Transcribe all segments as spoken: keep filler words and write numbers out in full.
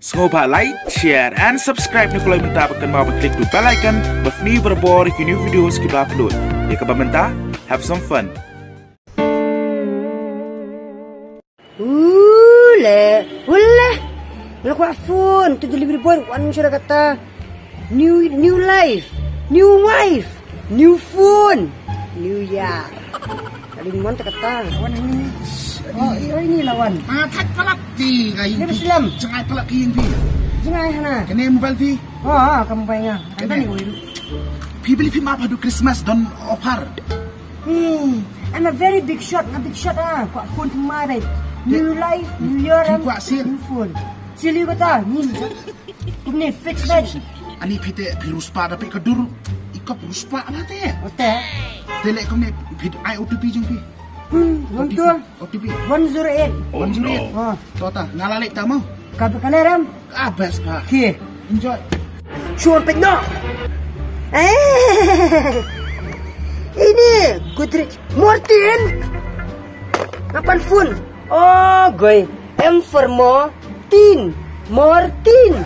Sngewbha like, share and subscribe na ka loi mynta bad kynmaw ban click tu bell icon ba phi barabor ki new videos kiba upload. Ïa kaba mynta, have some fun. Ule, ule. Nga kwah phone, tu delivery boy wan shuh kata. New, new life, new wife, new phone, new year. Kali mon ta kata. Wan ini. Oh, ini, ini lawan. Ah, thak palat ti ka ing. Ni Islam. Jangai palat ki ing pi. Jangai hana. Kane mobile pi. Oh, ah, ka mobile nga. Kane. Kane ni wei. Pi beli pi map haduh Christmas don offer. Hmm, I'm a very big shot, a big shot ah. Kwah phone thymmai bad. New life, new year, and kwah sil. New phone. Sil ïa kata, ni. Kumne fix bad. Ani phi te phi ruspah da phi ka dur. I kop ruspah ba te. Ote. Te leh kumne phi ai O T P jong phi. Hmm, ngam tu. O T P. One zero eight. One zero eight. Ha. To ta, nga la leh ta mo. Ka ba ka leh ram. Ah, best pa. Ki. Enjoy. Shuwa pynno. Eh. Ini Godrej Mortin. Nga pan phone. Oh, goi. M for Mortin. Mortin.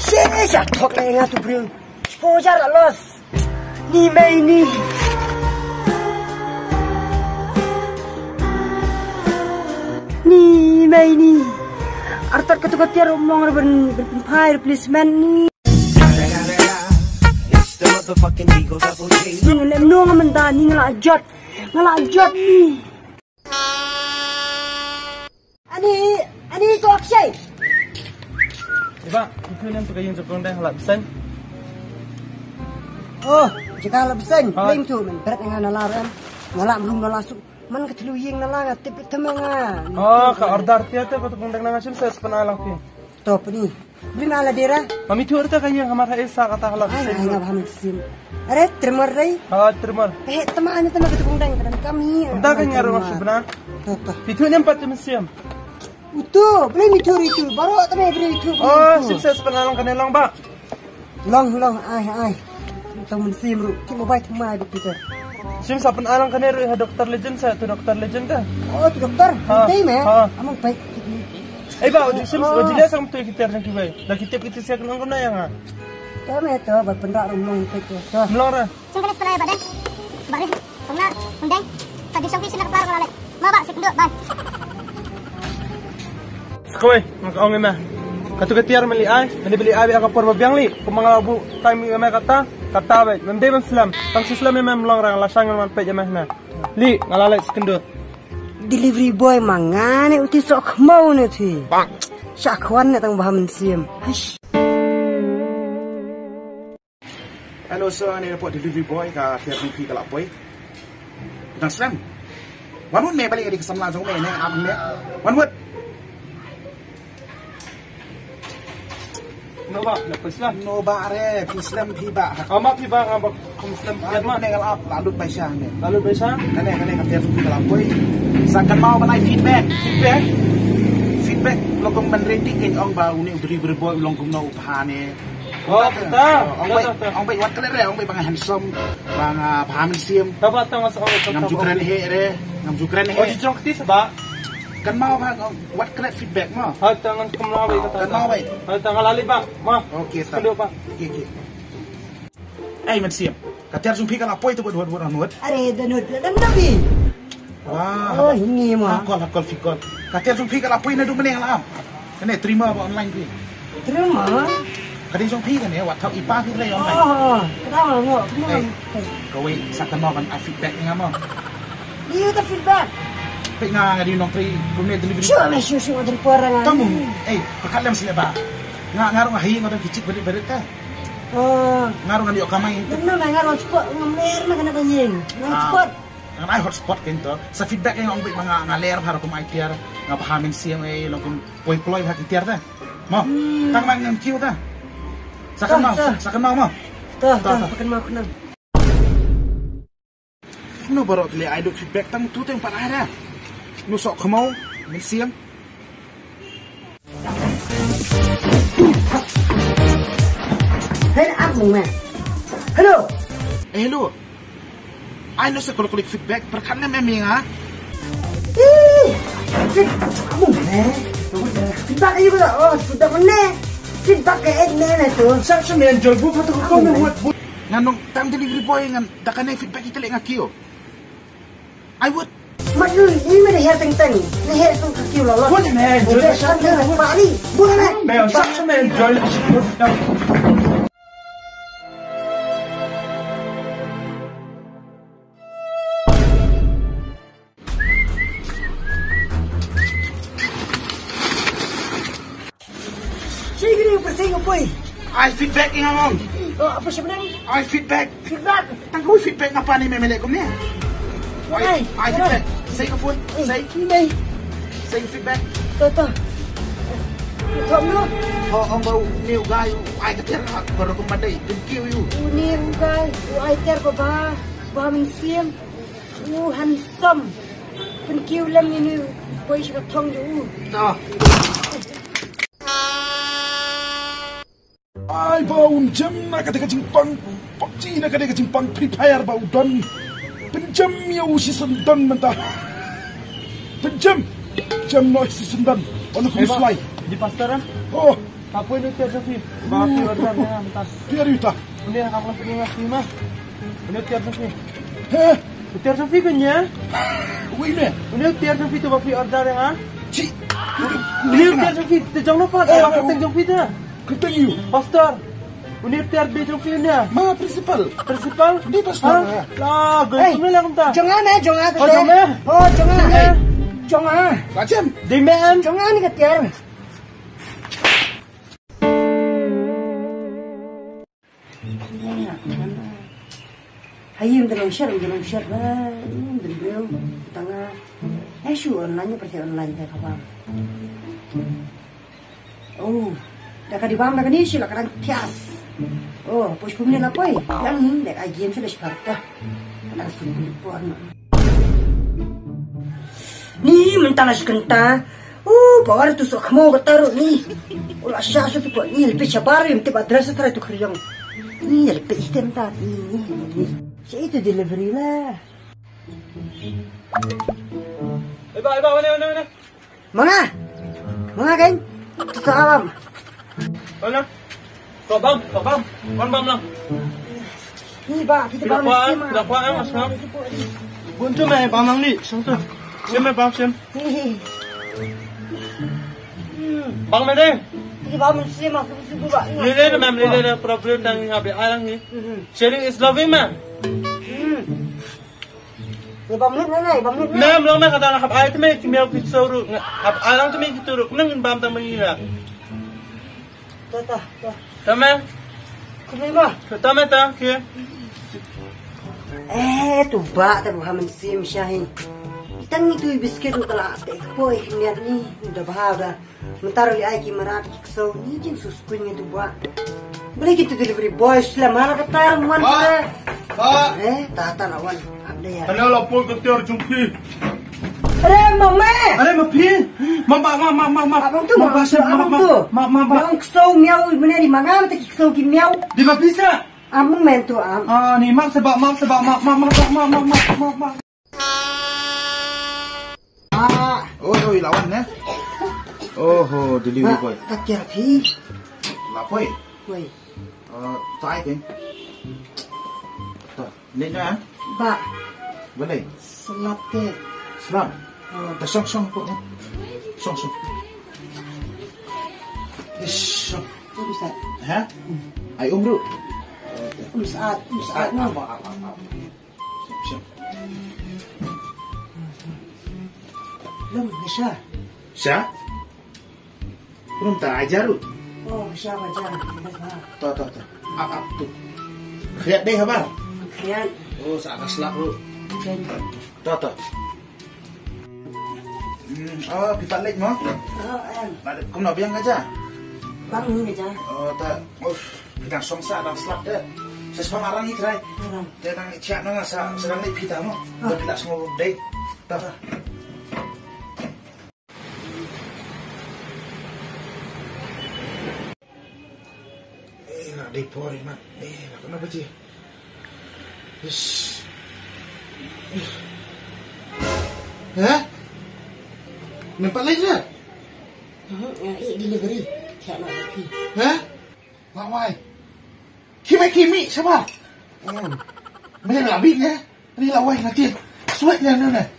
She, sha thok le nga tu bring. Exposure loss. Ni mai ni. Ni mai ni. Artat katu ka tiar u mlong re ban, ban pynphai replacement ni. Ni lem nong mynta ni nga la jot. Nga la jot ni. Ani, ani to Akshay. Iba, itu nem tu ka ïing jong kong dang la bseng. Oh, jaka la bseng. Ah. Lem tu men bret nga na la rem. Nga la mrum na la su. Man ka tlu ïing na la nga tip tama nga. Oh, ka order tiar te ka tu kong dang na nga shim sa span lang pi. To pni. Brin ala dera. Mami tu order ka ïing hamar ha esa kata hala bseng. Ai, nga ba ham sim. Are trimmer dei. Ha, trimmer. Eh, tama ani tama ka tu kong dang ka dang kami. Unda ka nga ruang shibna. To, to. Itu nem pat tu mynsiem. Utu, beli mi tu ritu, baru tadi beli tu. Oh, sukses penalong kane long ba. Long, long, ai, ai. Tang mynsiem ruh, ki mobile thymmai bad Peter. Sim sa penalong kane ruh ha doktor Legend sa, tu doktor Legend ta. Oh, tu doktor. Ha, Tim eh. Ha. Amang baik. Eh ba, uji sim, uji le sang tu kita jang kibai. Dah kita kita siap nang kena yang ah. Tu me tu, ba penrak ruh long tu tu. Long ra. Sing kena sekolah ya, Pak Deng. Bak ni. Tungna, tungdeng. Tadi song sila kepala kepala lek. Ma bak sik duk, bye. Sekoi, nga ka ong ïa me. Katu ka tiar me li ai, me li beli ai bad ka por ba biang li. Kumba nga la buh time ïa me kata, kata bad. Mem dei ban slem. Tang shu slem ïa me mlong rang la shang man peit ïa me na. Li, nga la leit sekendut. Delivery boy ma nga ne uti sok khmau ne thi. Sha khwan ne tang ba ha mynsiem. Haish. Hello sir, ani report delivery boy ka tiar jong phi ka la poi. Tang slem. Wan wut me bali ka dei ka samla jong me ne ap me. Wan wut. No ba, na phi slem. No ba re, phi slem phi ba. Ama phi ba nga ba khum slem phi ma. Ne ka la ap la lut bai sha ne. La lut bai sha. Kane kane ka tiar jong phi ka la poi. Sa kan mau ban ai feedback. Feedback. Feedback lo kong ban rating ke ong ba uni u delivery boy u long kumno u bha ne. Oh, ta. Ong bai, ong bai wat klet re, ong bai ba nga handsome, ba nga bha mynsiem. Ta ba ta nga sa ong. Ngam ju kren he re, ngam ju kren he. Oh, ji jong kti sa ba. Kan mau ba wat klet feedback mo. Ha ta ngan kum la bai ta. Kan mau bai. Ha ta nga la li ba. Ma. Okay, ta. Kendo ba. Okay, okay. Ai mynsiem. Ka tiar jong phi ka la poi tu bad bad bad. Are da nud da nud bi. Wah. Oh, ini ma. Kol kol phi kol. Ka tiar jong phi ka la poi na du mane la am. Kane trimmer ba online phi. Trimmer? Ka dei jong phi kane wat thau i pa phi online. Oh, ka dang mo. Ka wei sa kan mo kan ai feedback nga mo. Ni ka feedback. Phi nga nga di nong tri kumne delivery. Sure, sure, sure, delivery. Tamu. Eh, pakat lem sila ba. Nga nga rong hi nga dong kichik berit berit ka. Oh. Nga rong nga di kamai. Benar, nga rong spot, nga mer ma kana banying. Nga spot. Ngan ai hotspot kynto. Sa feedback ïa nga ong bit ma nga nga ler bha ruh kum ai tiar. Nga bha mynsiem eh long kum poi ploi bha ki tiar te. Mo. Tang man ngan kiew te. Sa kan mau, sa kan mau mo. Tah, tah, kan mau khnang. No baroh kli ai lut feedback tang tu teng pat ai da. No sok khmau mynsiem. Hey, ak mung me. Hello. Eh, hello. Ai no se kol klik feedback, perkhat ne me mi nga. Ih, feed-, mung me. Feedback aïu ba, oh, feedback mynne. Feedback ka ek ne ne tu. Sab sab ne enjoy bu photo ko ne wat bu. Ngan nong tang delivery boy ngan da kane feedback ita leh nga kiew. I would. Mat lu, ini me da her teng teng. Ne her tu ka kiew la la. Wat ne enjoy. Udah sab ne bali. Bu ne. Me sab sab ne enjoy. Sini gini, persing, boy. Ai feedback ing among. Oh, apa sebenarnya? Ai feedback. Feedback. Tang ko feedback apa ni memele kumne? Ai, ai feedback. Say ko phone. Say. Ini. Say feedback. Toto. Toto no. Oh, ong bau new guy. Ai ka tiar baru kumandai. Thank you. New guy. Ai tiar ko ba. Ba mensim. U handsome. Pynkiew lem ïa une u boi sha ka thong jong u. Ah. Ai ba un jem na ka dei ka jingpang PUBG, na ka dei ka jingpang Free Fire ba u don. Pynjem ïa u season don mynta. Pynjem. Jem noh season don. Ono kum slai. Di pastor ah. Oh. Apa ini tiar Sofi? Ba phi order ne mynta. Tiar ita. Ini yang kamu punya sih mah. Ini tiar Sofi. Heh. Tiar Sofi kan ya? Wih ne. Ini tiar Sofi tu ba phi order ya ha? Ci. Ini tiar Sofi tu jong lo pa. Eh, apa kata jong Sofi tu? Kata you. Pastor. Ini tiar be Sofi ni. Ma principal. Principal? Ini pastor. Lah, gue tu lah kata. Jong ah ne, jong ah tu. Oh, jong ah. Jong ah. Macam. Di men. Jong ah ni kata tiar. Hayi ym dei long sher, ym dei long sher ba, ym dei briew tang. Eh, shu online, pyrthei online te ka bam. Oh, da ka dei bam da kane shu la ka dang thias. Oh, poi kumne la poi. Yang ni da ka game shu da sparta. Ka dang shu por na. Ni mynta la shu kynta. Uh, power tu sok mo ka taruh ni. Ula sha su tu ko ni lepi chabar im tip address tara tu khriang. Ni lepi item ta ni. Sa itu delivery lah. Eba, eba, mana, mana, mana? Manga. Manga kan? Tu tak alam. Mana? Kau bam, kau bam. Kau bam lang. Ni ba, kita bam sih mah. Dah kuat, dah kuat, eh, mas, bam. Buntu meh bam lang ni, satu. Sim meh bam sim. Bang meh deh. Kita bam sih mah, kita suka bam. Ni deh, mem ni deh, problem tang ni habis alang ni. Sharing is loving meh. Ïa bam lut na, ïa bam lut na. Mem long meh kata nga hap ai te meh ki miaw ki tsaw ruh, nga hap ai lang te meh ki tsaw ruh. Kumne ngin bam tang meh ngi na. Ta ta ta. Ta meh. Kumne ma. Ta meh ta ki. Eh, tu ba ta bu ha mynsiem sha hi. Tang itu biscuit tu kala te ko hi miat ni da ba da. Mynta ruh li ai ki mrad ki ksew ni jin sus kuñ ngi tu ba. Beli ki tu delivery boy sila mara ka tar wan. Ba. Ba. Eh, ta ta na wan. Ap de ya. Kane la poi ka tiar jong phi. Are mama. Are ma phi. Ma ba ma ma ma ma. Abang tu ma, abang tu. Ma ma ma. Abang ksew miau mene di manga mata ki ksew ki miau. Di ma phi sa. Abang men tu am. Ah, ni mak sa ba mak sa ba mak mak mak mak mak mak mak. Ah. Oi, oi, lawan ne. Oh, oh, delivery boy. Ka tiar phi. La poi. Poi. Eh, tai phi. Ta, ni na. Ba. Boleh. Slap te. Slap. Oh. Ta song song ko ne. Song song. Ish, song. Um sat. Ha? Ai um ruh. Um sat, um sat no. Apa, apa, apa. Siap, siap. Lem, Nisha. Sha? Belum tak ajar lu. Oh, Nisha ajar. To, to, to. Ap, ap, tu. Khriat dei habar. Khriat. Oh, sa ka slap lu. Khriat. To, to. Hmm, oh, phi pat leit mo? Oh, em. Kumno biang ka ja? Bang ni ka ja. Oh, ta. Uf, phi dang song sa dang slap te. Sa spa marang ni trai. Marang. Te dang chia na sa sedang leit phi ta mo. Oh. Phi la sngo dei. Ta. Eh, na dei por mat. Eh, na kena baje. Ish. Ha? Nampak lagi tak? Hmm, eh, delivery. Siap nak kopi. Ha? Lawai. Kimi kimi siapa? Hmm. Macam nak bit ya? Ni lawai nanti. Suat ni ni.